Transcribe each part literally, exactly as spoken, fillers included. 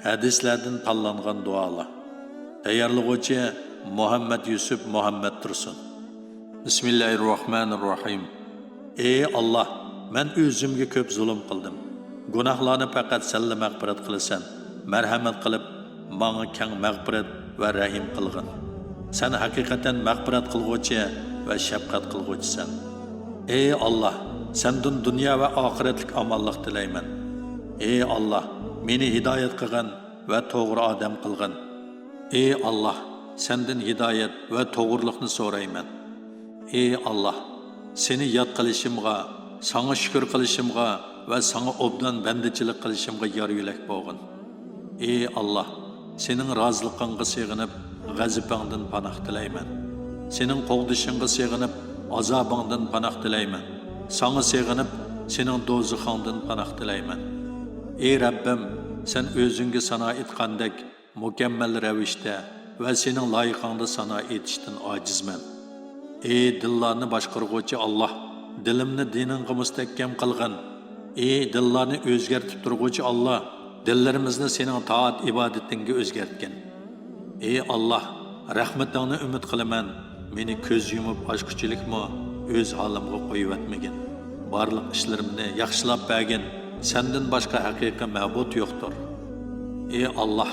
ھەدىسلەردىن تاللانغان دۇئالار. تەييارلىغۇچى مۇھەممەد يۈسۈپ مۇھەممەد تۇرسۇن. بىسمىللاھىررەھمانىررەھىم. ئى ئاللاھ، مەن ئۆزۈمگە كۆپ زۇلۇم قىلدىم. گۇناھلارنى پەقەت سەنلا مەغپىرەت قىلىسەن. مەرھەمەت قىلىپ، ماڭا كەڭ مەغپىرەت ۋە رەھىم قىلغىن. سەن ھەقىقەتەن مەغپىرەت قىلغۇچى ۋە شەپقەت قىلغۇچىسەن. ئى ئاللاھ، سەندىن دۇنيا ۋە ئاخىرەتلىك ئامانلىق تىلەيمەن. ئى ئاللاھ، مېنى ھىدايەت قىلغىن ۋە توغرا ئادەم قىلغىن. ئى ئاللاھ، سەندىن ھىدايەت ۋە توغرىلىقنى سورايمەن. ئى ئاللاھ، سېنى ياد قىلىشىمغا، ساڭا شۈكۈر قىلىشىمغا ۋە ساڭا ئوبدان بەندىچىلىك قىلىشىمغا يار يۆلەك بولغىن. ئى ئاللاھ، سېنىڭ رازىلىقىڭغا سېغىنىپ، غەزىپىڭدىن پاناھ تىلەيمەن. سېنىڭ قوغدىشىڭغا سېغىنىپ، ئازابىڭدىن پاناھ تىلەيمەن. ساڭا سېغىنىپ، سېنىڭ دوزىخىڭدىن پاناھ تىلەيمەن. ئى رەببىم، سەن ئۆزۈڭگە سانا ئېيتقاندەك، مۇكەممەل رەۋىشتە ۋە سېنىڭ لايىقىڭدا سانا ئېيتىشتىن ئاجىزمەن. ئى دىللارنى باشقۇرغۇچى ئاللاھ، دىلىمنى دىنىڭغا مۇستەھكەم قىلغىن. ئى دىللارنى ئۆزگەرتىپ تۇرغۇچى ئاللاھ، دىللىرىمىزنى سېنىڭ تائەت ئىبادىتىڭگە ئۆزگەرتكىن. ئى ئاللاھ، رەھمىتىڭنى ئۈمىد قىلىمەن. مېنى كۆز يۇمۇپ ئاچقۇچىلىكمۇ ئۆز ھالىمغا قويۇۋەتمىگىن. بارلىق ئىشلىرىمنى ياخشىلاپ بەرگىن. سەندىن باشقا ھەقىقىي مەبۇد يوقتۇر. ئى ئاللاھ،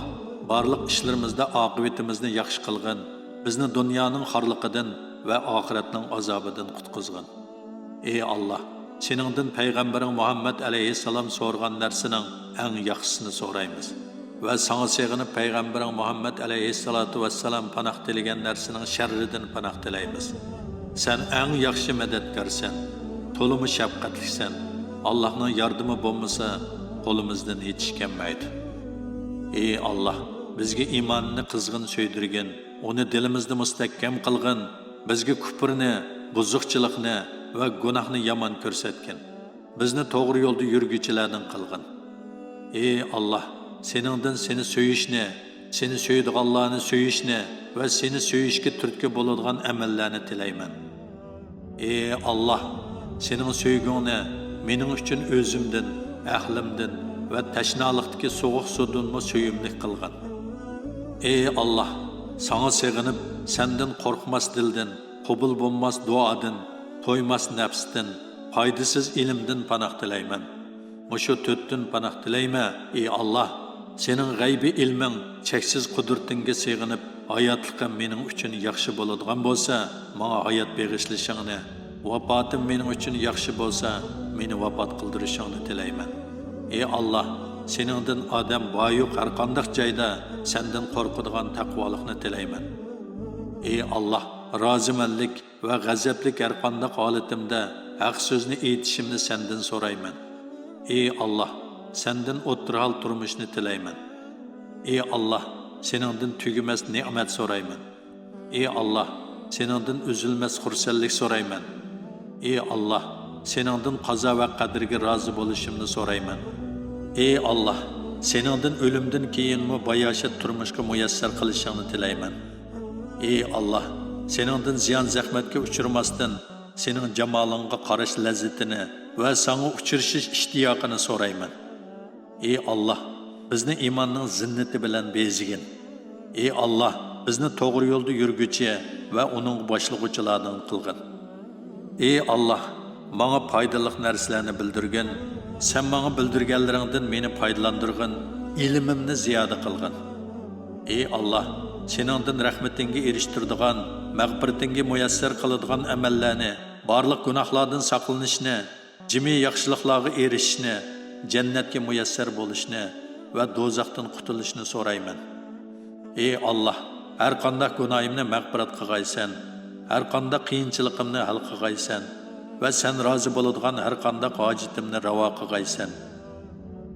بارلىق ئىشلىرىمىزدا ئاقىۋىتىمىزنى ياخشى قىلغىن. بىزنى دۇنيانىڭ خارلىقىدىن ۋە ئاخىرەتنىڭ ئازابىدىن قۇتقۇزغىن. ئى ئاللاھ، سېنىڭدىن پەيغەمبىرىڭ مۇھەممەد ئەلەيھىسسالام سورىغان نەرسىنىڭ ئەڭ ياخشىسىنى سورايمىز ۋە ساڭا سېغىنىپ پەيغەمبىرىڭ مۇھەممەد ئەلەيھىسسالاتۇ ۋەسسالام پاناھ تىلىگەن نەرسىنىڭ شەررىدىن پاناھ تىلەيمىز. سەن ئەڭ ياخشى مەدەتكارسەن، تولىمۇ شەپقەتلىكسەن. ئاللاھنىڭ ياردىمى بولمىسا، قولىمىزدىن ھېچ ئىش كەلمەيدۇ. ئى ئاللاھ، بىزگە ئىماننى قىزغىن سۆيدۈرگىن، ئۇنى دىلىمىزدا مۇستەھكەم قىلغىن. بىزگە كۇپرنى، بۇزۇقچىلىقنى ۋە گۇناھنى يامان كۆرسەتكىن. بىزنى توغرا يولدا يۈرگۈچىلەردىن قىلغىن. ئى ئاللاھ، سېنىڭدىن سېنى سۆيۈشنى، سېنى سۆيىدىغانلارنى سۆيۈشنى ۋە سېنى سۆيۈشكە تۈرتكە بولىدىغان ئەمەللەرنى تىلەيمەن. ئى ئاللاھ، سېنىڭ سۆيگۈڭنى مېنىڭ ئۈچۈن ئۆزۈمدىن، ئەھلىمدىن ۋە تەشنالىقتىكى سوغۇق سۇدىنمۇ سۆيۈملۈك قىلغىن. ئى ئاللاھ، ساڭا سېغىنىپ، سەندىن قورقماس دىلدىن، قوبۇل بولماس دۇئادىن، تويماس نەپستىن، پايدىسىز ئىلىمدىن پاناھ تىلەيمەن. مۇشۇ تۆتتىن پاناھ تىلەيمەن، ئى ئاللاھ، سېنىڭ غەيبىي ئىلمىڭ، چەكسىز قۇدرىتىڭگە سېغىنىپ، ھاياتلىقىم مېنىڭ ئۈچۈن ياخشى بولىدىغان بولسا، ماڭا ھايات بېغىشلىشىڭنى، ۋاپاتىم مېنىڭ ئۈچۈن ياخشى بولسا، مېنى ۋاپات قىلدۇرۇشۇڭنى تىلەيمەن. ئى ئاللاھ، سېنىڭدىن ئادەم بار-يوق ھەرقانداق جايدا سەندىن قورقىدىغان تەقۋالىقنى تىلەيمەن. ئى ئاللاھ، رازىمەنلىك ۋە غەزەپلىك ھەرقانداق ھالىتىمدە ھەق سۆزنى ئېيتىشىمنى سەندىن سورايمەن. ئى ئاللاھ، سەندىن ئوتتۇرا ھال تۇرمۇشنى تىلەيمەن. ئى ئاللاھ، سېنىڭدىن تۈگىمەس نېمەت سورايمەن. ئى ئاللاھ، سېنىڭدىن ئۈزۈلمەس خۇرسەنلىك سورايمەن. ئى ئاللاھ، سېنىڭدىن قازا ۋە قەدىرگە رازى بولۇشۇمنى سورايمەن. ئى ئاللاھ، سېنىڭدىن ئۆلۈمدىن كېيىنمۇ باياشات تۇرمۇشقا مۇيەسسەر قىلىشىڭنى تىلەيمەن. ئى ئاللاھ، سېنىڭدىن زىيان-زەخمەتكە ئۇچرىماستىن، سېنىڭ جامالىڭغا قاراش لەززىتىنى ۋە ساڭا ئۇچرىشىش ئىشتىياقىنى سورايمەن. ئى ئاللاھ، بىزنى ئىماننىڭ زىننىتى بىلەن بېزىگىن. ئى ئاللاھ، بىزنى توغرا يولدا يۈرگۈچى ۋە ئۇنىڭغا باشلىغۇچىلاردىن قىلغىن. ئى ئاللاھ، ماڭا پايدىلىق نەرسىلەرنى بىلدۈرگىن. سەن ماڭا بىلدۈرگەنلىرىڭدىن مېنى پايدىلاندۇرغىن، ئىلمىمنى زىيادە قىلغىن. ئى ئاللاھ، سېنىڭدىن رەھمىتىڭگە ئېرىشتۈرىدىغان، مەغپىرىتىڭگە مۇيەسسەر قىلىدىغان ئەمەللەرنى، بارلىق گۇناھلاردىن ساقلىنىشنى، جىمى ياخشىلىقلارغا ئېرىشىشنى، جەننەتكە مۇيەسسەر بولۇشنى ۋە دوزاختىن قۇتۇلۇشنى سورايمەن. ئى ئاللاھ، ھەرقانداق گۇناھىمنى مەغپىرەت قىلغايسەن، ھەرقانداق قىيىنچىلىقىمنى ھەل قىلغايسەن ۋە سەن رازى بولىدىغان ھەرقانداق ھاجىتىمنى راۋا قىلغايسەن.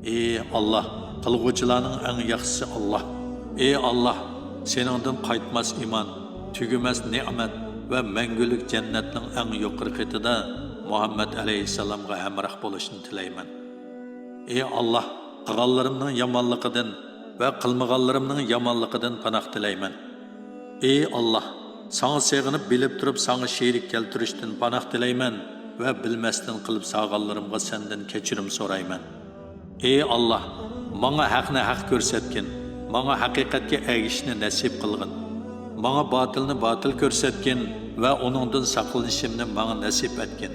ئى ئاللاھ، قىلغۇچىلارنىڭ ئەڭ ياخشىسى ئاللاھ. ئى ئاللاھ، سېنىڭدىن قايتماس ئىمان، تۈگىمەس نېمەت ۋە مەڭگۈلۈك جەننەتنىڭ ئەڭ يۇقىرى قېتىدا مۇھەممەد ئەلەيھىسسالامغا ھەمراھ بولۇشنى تىلەيمەن. ئى ئاللاھ، قىلغانلىرىمنىڭ يامانلىقىدىن ۋە قىلمىغانلىرىمنىڭ يامانلىقىدىن پاناھ تىلەيمەن. ئى ئاللاھ، ساڭا سېغىنىپ بىلىپ تۇرۇپ ساڭا شېرىك كەلتۈرۈشتىن پاناھ تىلەيمەن ۋە بىلمەستىن قىلىپ سالغانلىرىمغا سەندىن كەچۈرۈم سورايمەن. ئى ئاللاھ، ماڭا ھەقنى ھەق كۆرسەتكىن، ماڭا ھەقىقەتكە ئەگىشىشنى نەسىپ قىلغىن. ماڭا باتىلنى باتىل كۆرسەتكىن ۋە ئۇنىڭدىن ساقلىنىشىمنى ماڭا نەسىپ ئەتكىن.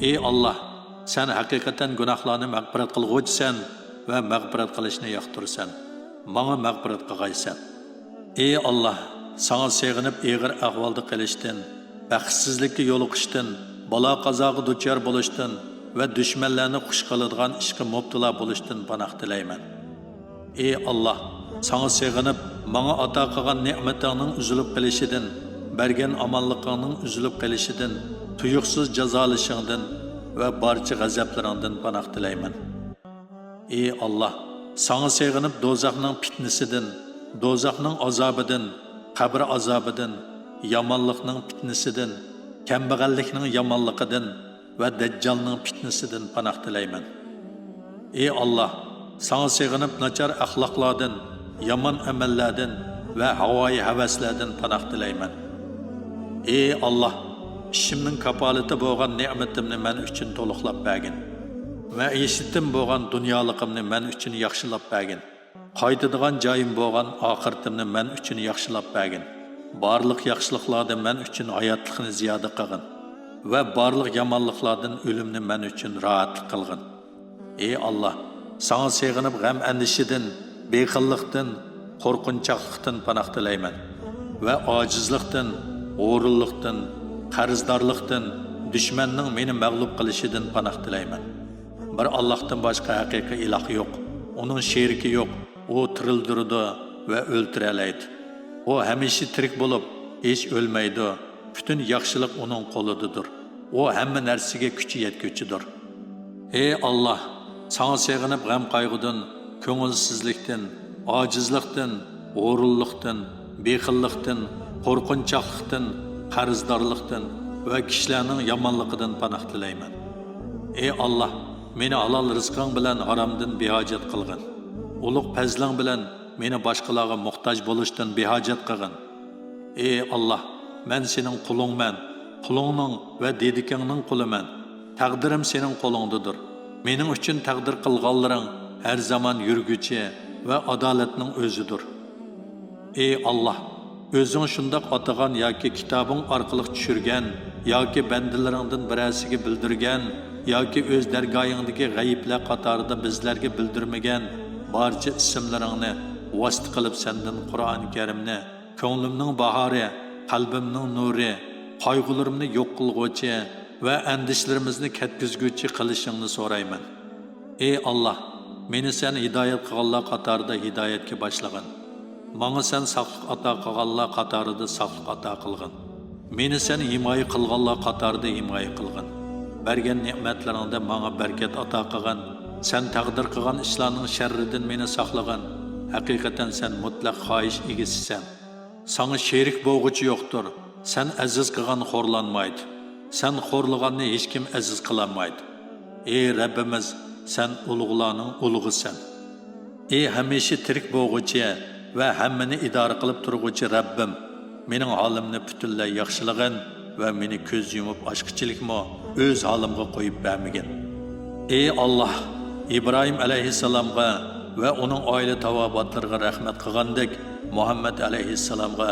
ئى ئاللاھ، سەن ھەقىقەتەن گۇناھلارنى مەغپىرەت قىلغۇچىسەن ۋە مەغپىرەت قىلىشنى ياقتۇرىسەن. ماڭا مەغپىرەت قىلغايسەن. ئى ئاللاھ، ساڭا سېغىنىپ ئېغىر ئەھۋالدا قېلىشتىن، بەختسىزلىككە يولۇقۇشتىن، بالا-قازاغا دۇچار بولۇشتىن ۋە دۈشمەنلەرنى خۇش قىلىدىغان ئىشقا مۇپتىلا بولۇشتىن پاناھ تىلەيمەن. ئى ئاللاھ، ساڭا سېغىنىپ، ماڭا ئاتا قىلغان نېمىتىڭنىڭ ئۈزۈلۈپ قېلىشىدىن، بەرگەن ئامانلىقىڭنىڭ ئۈزۈلۈپ قېلىشىدىن، تۇيۇقسىز جازالىشىڭدىن ۋە بارچە غەزەپلىرىڭدىن پاناھ تىلەيمەن. ئى ئاللاھ، ساڭا سېغىنىپ دوزاخنىڭ پىتنىسىدىن، دوزاخنىڭ ئازابىدىن، قەبرە ئازابىدىن، يامانلىقنىڭ پىتنىسىدىن، كەمبەغەللىكنىڭ يامانلىقىدىن ۋە دەججالنىڭ پىتنىسىدىن پاناھ تىلەيمەن. ئى ئاللاھ، ساڭا سېغىنىپ ناچار ئەخلاقلاردىن، يامان ئەمەللەردىن ۋە ھاۋايى ھەۋەسلەردىن پاناھ تىلەيمەن. ئى ئاللاھ، ئىشىمنىڭ كاپالىتى بولغان نېمىتىمنى مەن ئۈچۈن تولۇقلاپ بەرگىن. مەئىشىتىم بولغان دۇنيالىقىمنى مەن ئۈچۈن ياخشىلاپ بەرگىن. قايتىدىغان جايىم بولغان ئاخىرىتىمنى مەن ئۈچۈن ياخشىلاپ بەرگىن. بارلىق ياخشىلىقلاردا مەن ئۈچۈن ھاياتلىقنى زىيادە قىلغىن ۋە بارلىق يامانلىقلاردىن ئۆلۈمنى مەن ئۈچۈن راھەتلىك قىلغىن. ئى ئاللاھ، ساڭا سېغىنىپ غەم-ئەندىشىدىن، بېخىللىقتىن، قورقۇنچاقلىقتىن پاناھ تىلەيمەن ۋە ئاجىزلىقتىن، ھۇرۇنلۇقتىن، قەرزدارلىقتىن، دۈشمەننىڭ مېنى مەغلۇپ قىلىشىدىن پاناھ تىلەيمەن. بىر ئاللاھتىن باشقا ھەقىقىي ئىلاھ يوق، ئۇنىڭ شېرىكى يوق، ئۇ تىرىلدۈرىدۇ ۋە ئۆلتۈرەلەيدۇ. ئۇ ھەمىشە تىرىك بولۇپ، ھېچ ئۆلمەيدۇ. پۈتۈن ياخشىلىق ئۇنىڭ قولىدىدۇر. ئۇ ھەممە نەرسىگە كۈچى يەتكۈچىدۇر. ئى ئاللاھ، ساڭا سېغىنىپ غەم-قايغۇدىن، كۆڭۈلسىزلىكتىن، ئاجىزلىقتىن، ھۇرۇنلۇقتىن، بېخىللىقتىن، قورقۇنچاقلىقتىن، قەرزدارلىقتىن ۋە كىشىلەرنىڭ يامانلىقىدىن پاناھ تىلەيمەن. ئى ئاللاھ، مېنى ھالال رىزقىڭ بىلەن ھارامدىن بىھاجەت قىلغىن. ئۇلۇغ پەزلىڭ بىلەن مېنى باشقىلارغا موھتاج بولۇشتىن بىھاجەت قىلغىن. ئى ئاللاھ، مەن سېنىڭ قۇلۇڭمەن، قۇلۇڭنىڭ ۋە دېدىكىڭنىڭ قۇلىمەن. تەقدىرىم سېنىڭ قولۇڭدىدۇر. مېنىڭ ئۈچۈن تەقدىر قىلغانلىرىڭ ھەر زامان يۈرگۈچى ۋە ئادالەتنىڭ ئۆزىدۇر. ئى ئاللاھ، ئۆزۈڭ شۇنداق ئاتىغان ياكى كىتابىڭ ئارقىلىق چۈشۈرگەن ياكى بەندىلىرىڭدىن بىرەرسىگە بىلدۈرگەن ياكى ئۆز دەرگاھىڭدىكى غەيىبلەر قاتارىدا بىزلەرگە بىلدۈرمىگەن بارچە ئىسىملىرىڭنى ۋاسىتە قىلىپ سەندىن قۇرئان كەرىمنى كۆڭلۈمنىڭ باھارى، قەلبىمنىڭ نۇرى، قايغۇلىرىمنى يوق قىلغۇچى ۋە ئەندىشىلىرىمىزنى كەتكۈزگۈچى قىلىشىڭنى سورايمەن. ئى ئاللاھ، مېنى سەن ھىدايەت قىلغانلار قاتارىدا ھىدايەتكە باشلىغىن. ماڭا سەن ساقلىق ئاتا قىلغانلار قاتارىدا ساقلىق ئاتا قىلغىن. مېنى سەن ھىمايە قىلغانلار قاتارىدا ھىمايە قىلغىن. بەرگەن نېمەتلىرىڭدە ماڭا بەرىكەت ئاتا قىلغىن. سەن تەقدىر قىلغان ئىشلارنىڭ شەررىدىن مېنى ساقلىغىن. ھەقىقەتەن سەن مۇتلەق خاھىش ئىگىسىسەن. ساڭا شېرىك بولغۇچى يوقتۇر. سەن ئەزىز قىلغان خورلانمايدۇ. سەن خورلىغاننى ھېچكىم ئەزىز قىلالمايدۇ. ئى رەببىمىز، سەن ئۇلۇغلارنىڭ ئۇلۇغىسەن. ئى ھەمىشە تىرىك بولغۇچى ۋە ھەممىنى ئىدارە قىلىپ تۇرغۇچى رەببىم، مېنىڭ ھالىمنى پۈتۈنلەي ياخشىلىغىن ۋە مېنى كۆز يۇمۇپ ئاچقىچىلىكمۇ ئۆز ھالىمغا قويۇپ بەرمىگىن. ئى ئاللاھ، ئىبراھىم ئەلەيھىسسالامغا ۋە ئۇنىڭ ئائىلە تاۋابىئاتلىرىغا رەھمەت قىلغاندەك، مۇھەممەد ئەلەيھىسسالامغا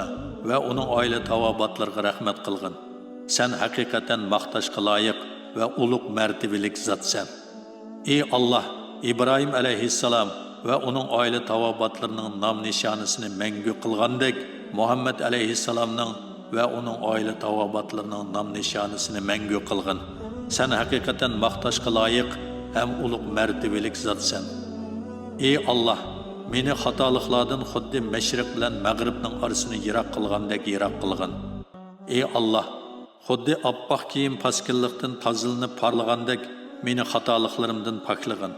ۋە ئۇنىڭ ئائىلە تاۋابىئاتلىرىغا رەھمەت قىلغىن. سەن ھەقىقەتەن ماختاشقا لايىق ۋە ئۇلۇغ مەرتىۋىلىك زاتسەن. ئى ئاللاھ، ئىبراھىم ئەلەيھىسسالام ۋە ئۇنىڭ ئائىلە تاۋابىئاتلىرىنىڭ نام نىشانىسىنى مەڭگۈ قىلغاندەك، مۇھەممەد ئەلەيھىسسالامنىڭ ۋە ئۇنىڭ ئائىلە تاۋابىئاتلىرىنىڭ نام نىشانىسىنى مەڭگۈ قىلغىن. سەن ھەقىقەتەن ماختاشقا لايىق ھەم ئۇلۇغ مەرتىۋىلىك زاتسەن. ئى ئاللاھ، مېنى خاتالىقلاردىن خۇددى مەشرىق بىلەن مەغرىبنىڭ ئارىسىنى يىراق قىلغاندەك يىراق قىلغىن. ئى ئاللاھ، خۇددى ئاپئاق كىيىم پاسكىنىلىقتىن تازىلىنىپ پارلىغاندەك مېنى خاتالىقلىرىمدىن پاكلىغىن.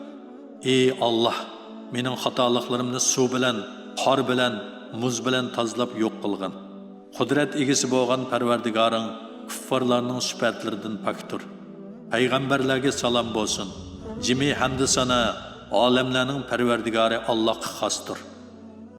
ئى ئاللاھ، مېنىڭ خاتالىقلىرىمنى سۇ بىلەن، قار بىلەن، مۇز بىلەن تازىلاپ يوق قىلغىن. قۇدرەت ئىگىسى بولغان پەرۋەردىگارىڭ كۇففارلارنىڭ سۈپەتلىرىدىن پاكتۇر. پەيغەمبەرلەرگە سالام بولسۇن. جىمى ھەمدۇ سانا ئالەملەرنىڭ پەرۋەردىگارى ئاللاھقا خاستۇر.